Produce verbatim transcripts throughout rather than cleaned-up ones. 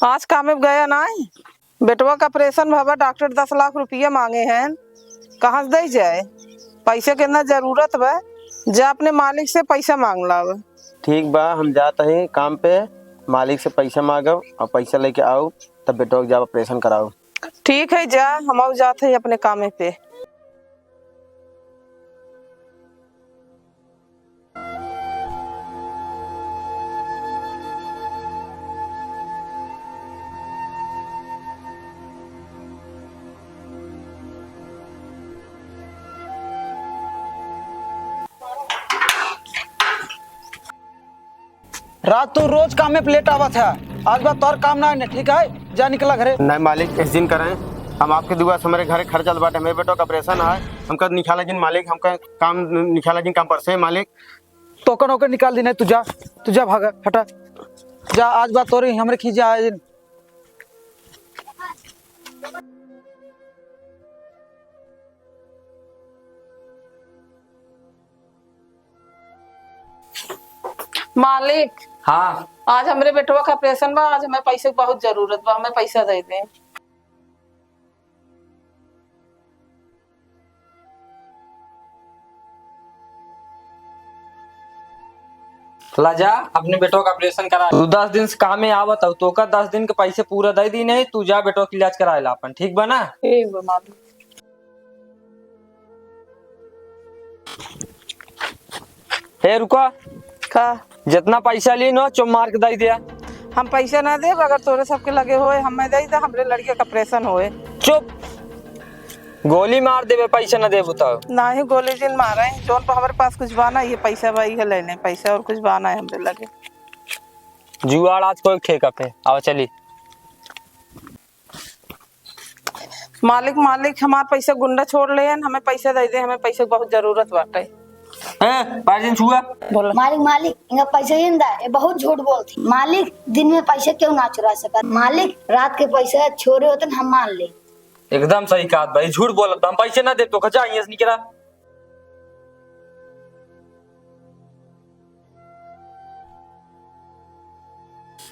आज कामे गया नाहीं? बेटवा का ऑपरेशन भवा, डॉक्टर दस लाख रुपया माँगे हैं, कहाँ से दइ जाए? पैसे के इतना जरूरत बा, जा अपने मालिक से पैसा माँग लाव। ठीक बा, हम जात हई काम पे, मालिक से पैसा माँगब अउर पैसा लेके आउब, तब बेटवा के जाब ऑपरेशन कराउब। ठीक है, जा, हमहू जात हई अपने कामे पे। रात तू रोज कामे पे लेट आवत है, आज बार तोर काम ना है, ठीक है? जा निकला घरे। नहीं मालिक, इस दिन करें, हम आपके दुआ से हमरे घरे खर्चा बाटे, हमरे बेटो का ऑपरेशन है, हमका निकाला जिन मालिक, हमका काम निकाला जिन, काम पर से मालिक। टोकन ओकन निकाल दी, नहीं तू जा, तू जा, भागा, हटा, जा, आज बार तोरे हमरे खींचे आए जिन। मालिक, हाँ। आज हमरे बेटवा का ऑपरेशन बा, आज हमें पैसे की बहुत जरूरत बा, हमें पैसा दे दे। ला जा, अपने बेटवा का ऑपरेशन करा। तू दस दिन से कामे आवत हऊ, तोका दस दिन के पैसे पूरा दे दी नहीं, तू जा बेटवा के इलाज कराए ला अपन, ठीक बा ना? ठीक बा मालिक। हे रुका। का? जितना पैसा ली न, चुप मार के दे दिया। हम पैसा ना देब, अगर तोरे सबके लगे होए, हमें दे दे, हमरे लड़के का ऑपरेशन होए। चुप, गोली मार देबे, पैसा ना देबू तो। नाही, गोली जिन मारे, जौन पर हमरे पास कुछ बाना, ये पैसा बा, ये ले ले पैसा, और कुछ बाना है हमरे लगे। जुआड़ आज कोई ठेका पे, आवा चली। मालिक, मालिक, हमार पैसा गुंडा छोड़ ले हैं, हमें पैसा दे दे, हमें पैसे की बहुत जरूरत बाटे। ए, बाजिन छुआ। बोला। मालिक, मालिक, इनका पैसा ही ना, ये बहुत झूठ बोलती। मालिक, दिन में पैसा क्यों ना चुरा सका? मालिक, रात के पैसा छोरे होते न, हम मान ले। एकदम सही कहत भाई, झूठ बोलत बा, हम पैसे ना दे तो खचा, यहाँ से निकला।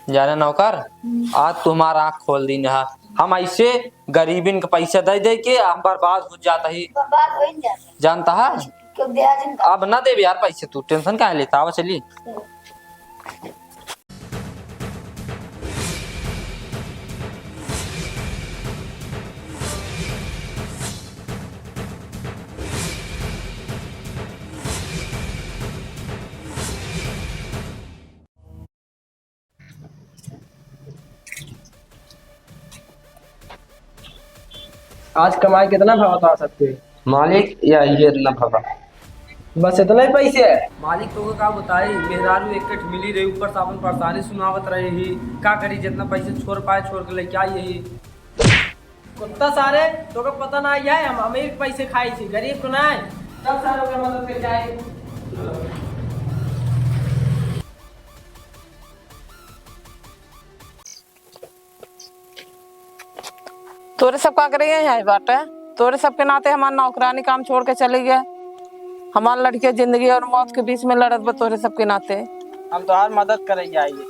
जाने नौकर, हम्म। आज तू हमार आँख खोल दीन हा। हम ऐसे गरीबिन के पैसा दे दे के हम बर्बाद हो जात ही। बर्बाद हो ही जात है। जानता है? क्यों ब्याज इनका? अब ना देब यार पैसे, तू टेंशन काहे लेता? आवा चली। हम्म। आज कमाई कितना भवा तोहार सबके? मालिक, या ये इतना भवा। बस इतना ही पैसे है? मालिक, तोके का बताई, मेहरारू एक कठ मिली रही, ऊपर से अपन परेशानी सुनावत रही ही। का करी, जितना पैसे छोड़ पाए, छोड़ के लेके आई ही। कुत्ता सारे, तोके पता ना है, हम अमीर पैसे खाई थी, गरीब को ना है। चल सारे, ओकर मदद करके आई। तोरे सब का करे यहाँ आए बाटे? तोरे सबके नाते हमार नौकरानी काम छोड़ के चली गए। हमार लड़किया जिंदगी और मौत के बीच में लड़त बा तोरे सबके नाते। हम तोहार मदद करे आइए।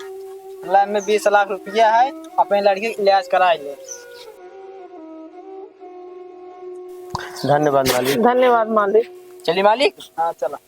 ला, एमे बीस लाख रुपया है, अपने लड़की के इलाज कराए ले। धन्यवाद मालिक। धन्यवाद मालिक। चलिए मालिक। हाँ, चला।